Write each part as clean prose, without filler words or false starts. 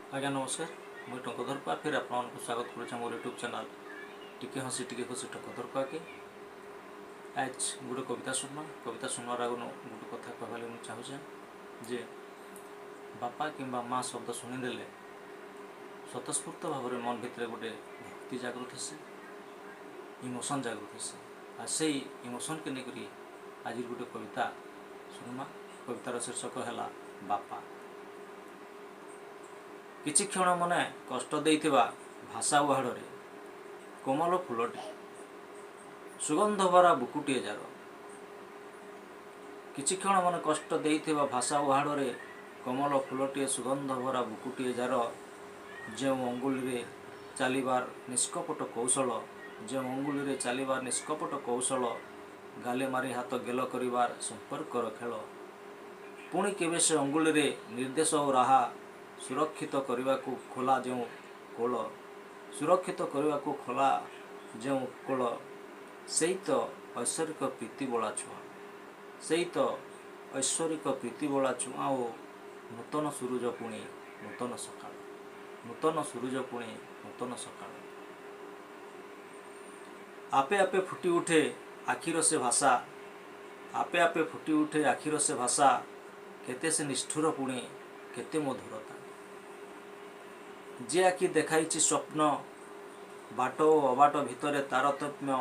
ଆଜ୍ଞା ନମସ୍କାର, ମୁଇଁ ଟଙ୍କଧର କୁଆ ଫେର୍ ଆପଣମାନଙ୍କୁ ସ୍ୱାଗତ କରୁଛେ ମୋର ୟୁଟ୍ୟୁବ୍ ଚ୍ୟାନେଲ୍ ଟିକେ ହସି ଟିକେ ଖୁସି ଟଙ୍କଧର କୁଆକେ। ଆଜ୍ ଗୋଟେ କବିତା ଶୁଣମା। କବିତା ଶୁଣବାର ଆଗରୁ ଗୋଟେ କଥା କହିବା ଲାଗି ମୁଁ ଚାହୁଁଛେ ଯେ ବାପା କିମ୍ବା ମା ଶବ୍ଦ ଶୁଣିଦେଲେ ସ୍ୱତଃସ୍ଫୂର୍ତ୍ତ ଭାବରେ ମନ ଭିତରେ ଗୋଟେ ଭକ୍ତି ଜାଗୃତ ହେସି, ଇମୋସନ୍ ଜାଗୃତ ହେସି। ଆଉ ସେଇ ଇମୋସନ୍କେ ନେଇକରି ଆଜିର ଗୋଟେ କବିତା ଶୁଣମା। କବିତାର ଶୀର୍ଷକ ହେଲା ବାପା। କିଛି କ୍ଷଣ ମନେ କଷ୍ଟ ଦେଇଥିବା ଭାଷା ଉହାଡ଼ରେ କୋମଲ ଫୁଲଟି ସୁଗନ୍ଧ ଭରା ବୁକୁଟିଏ ଯାର। କିଛି କ୍ଷଣ ମନେ କଷ୍ଟ ଦେଇଥିବା ଭାଷା ଉହାଡ଼ରେ କୋମଲ ଫୁଲଟିଏ ସୁଗନ୍ଧ ଭରା ବୁକୁଟିଏ ଯାର। ଯେଉଁ ଅଙ୍ଗୁଳିରେ ଚାଲିବାର ନିଷ୍କପଟ କୌଶଳ, ଯେଉଁ ଅଙ୍ଗୁଳିରେ ଚାଲିବାର ନିଷ୍କପଟ କୌଶଳ, ଗାଲେ ମାରି ହାତ ଗେଲ କରିବାର ସମ୍ପର୍କର ଖେଳ। ପୁଣି କେବେ ସେ ଅଙ୍ଗୁଳିରେ ନିର୍ଦ୍ଦେଶ ଓ ରାହା ସୁରକ୍ଷିତ କରିବାକୁ ଖୋଲା ଯେଉଁ କୋଳ, ସୁରକ୍ଷିତ କରିବାକୁ ଖୋଲା ଯେଉଁ କୋଳ, ସେଇ ତ ଐଶ୍ୱରିକ ପ୍ରୀତିବଳା ଛୁଆଁ, ସେଇ ତ ଐଶ୍ୱରିକ ପ୍ରୀତିବଳା ଛୁଆଁ ଓ ନୂତନ ସୂରୁଜ ପୁଣି ନୂତନ ସକାଳ, ନୂତନ ସୂରୁଜ ପୁଣି ନୂତନ ସକାଳ। ଆପେ ଆପେ ଫୁଟି ଉଠେ ଆଖିର ସେ ଭାଷା, ଆପେ ଆପେ ଫୁଟି ଉଠେ ଆଖିର ସେ ଭାଷା, କେତେ ସେ ନିଷ୍ଠୁର ପୁଣି କେତେ ମଧୁରତା। ଯେ ଆଖି ଦେଖାଇଛି ସ୍ୱପ୍ନ ବାଟ ଓ ଅବାଟ ଭିତରେ ତାରତମ୍ୟ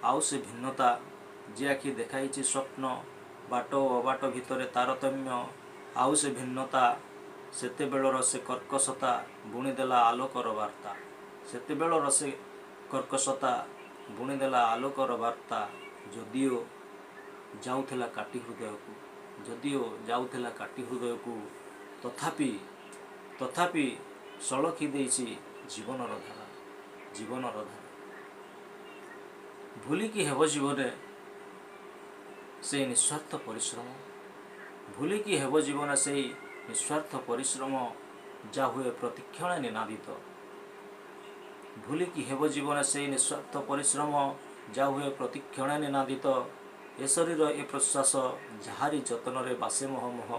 ଆଉ ସେ ଭିନ୍ନତା, ଯେ ଆଖି ଦେଖାଇଛି ସ୍ୱପ୍ନ ବାଟ ଓ ଅବାଟ ଭିତରେ ତାରତମ୍ୟ ଆଉ ସେ ଭିନ୍ନତା, ସେତେବେଳର ସେ କର୍କଶତା ବୁଣିଦେଲା ଆଲୋକର ବାର୍ତ୍ତା, ସେତେବେଳର ସେ କର୍କଶତା ବୁଣିଦେଲା ଆଲୋକର ବାର୍ତ୍ତା। ଯଦିଓ ଯାଉଥିଲା କାଟି ହୃଦୟକୁ, ଯଦିଓ ଯାଉଥିଲା କାଟି ହୃଦୟକୁ, ତଥାପି ତଥାପି ସଳଖି ଦେଇଛି ଜୀବନର ଧାରା, ଜୀବନର ଧାରା। ଭୁଲିକି ହେବ ଜୀବନେ ସେଇ ନିସ୍ୱାର୍ଥ ପରିଶ୍ରମ, ଭୁଲିକି ହେବ ଜୀବନେ ସେଇ ନିସ୍ୱାର୍ଥ ପରିଶ୍ରମ, ଯା ହୁଏ ପ୍ରତିକ୍ଷଣେ ନିନାଦିତ। ଭୁଲିକି ହେବ ଜୀବନେ ସେଇ ନିସ୍ୱାର୍ଥ ପରିଶ୍ରମ, ଯା ହୁଏ ପ୍ରତିକ୍ଷଣେ ନିନାଦିତ। ଏ ଶରୀର ଏ ପ୍ରଶ୍ୱାସ ଯାହାରି ଯତ୍ନରେ ବାସେ ମହ ମହ,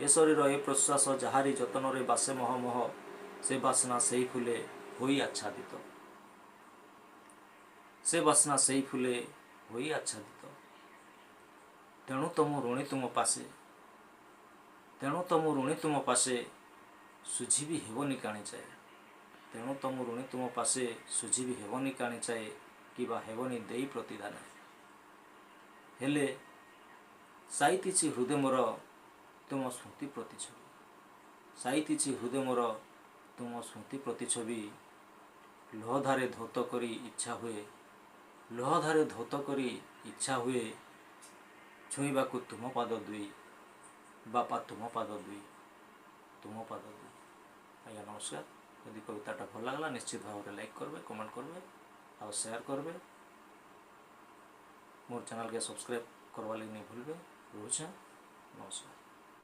ଏ ଶରୀର ଏ ପ୍ରଶ୍ୱାସ ଯାହାରି ଯତ୍ନରେ ବାସେ ମହ ମହ, ସେ ବାସ୍ନା ସେଇ ଫୁଲେ ହୋଇ ଆଚ୍ଛାଦିତ, ସେ ବାସ୍ନା ସେଇ ଫୁଲେ ହୋଇ ଆଚ୍ଛାଦିତ। ତେଣୁ ତ ମୁଁ ଋଣୀ ତୁମ ପାଶେ, ତେଣୁ ତ ମୁଁ ଋଣୀ ତୁମ ପାଶେ, ସୁଝିବି ହେବନି କାଣିଚାଏ। ତେଣୁ ତ ମୁଁ ଋଣୀ ତୁମ ପାଶେ, ସୁଝିବି ହେବନି କାଣିଚାଏ, କିବା ହେବନି ଦେଇ ପ୍ରତିଦାନ। ହେଲେ ସାଇତିଛି ହୃଦୟ ମୋର ତୁମ ସ୍ମୃତି ପ୍ରତିଛବି, ସାଇତିଛି ହୃଦୟ ମୋର ତୁମ ସ୍ମୃତି ପ୍ରତିଛବି। ଲୁହଧାରେ ଧୌତ କରି ଇଚ୍ଛା ହୁଏ, ଲୁହଧାରେ ଧୌତ କରି ଇଚ୍ଛା ହୁଏ, ଛୁଇଁବାକୁ ତୁମ ପାଦ ଦୁଇ, ବାପା ତୁମ ପାଦ ଦୁଇ, ତୁମ ପାଦ ଦୁଇ। ଆଜ୍ଞା ନମସ୍କାର। ଯଦି କବିତାଟା ଭଲ ଲାଗଲା ନିଶ୍ଚିତ ଭାବରେ ଲାଇକ୍ କରିବେ, କମେଣ୍ଟ କରିବେ ଆଉ ସେୟାର କରିବେ। ମୋର ଚ୍ୟାନେଲ୍କେ ସବସ୍କ୍ରାଇବ୍ କରବା ଲାଗି ନାଇଁ ଭୁଲବେ। ରହୁଛେ, ନମସ୍କାର।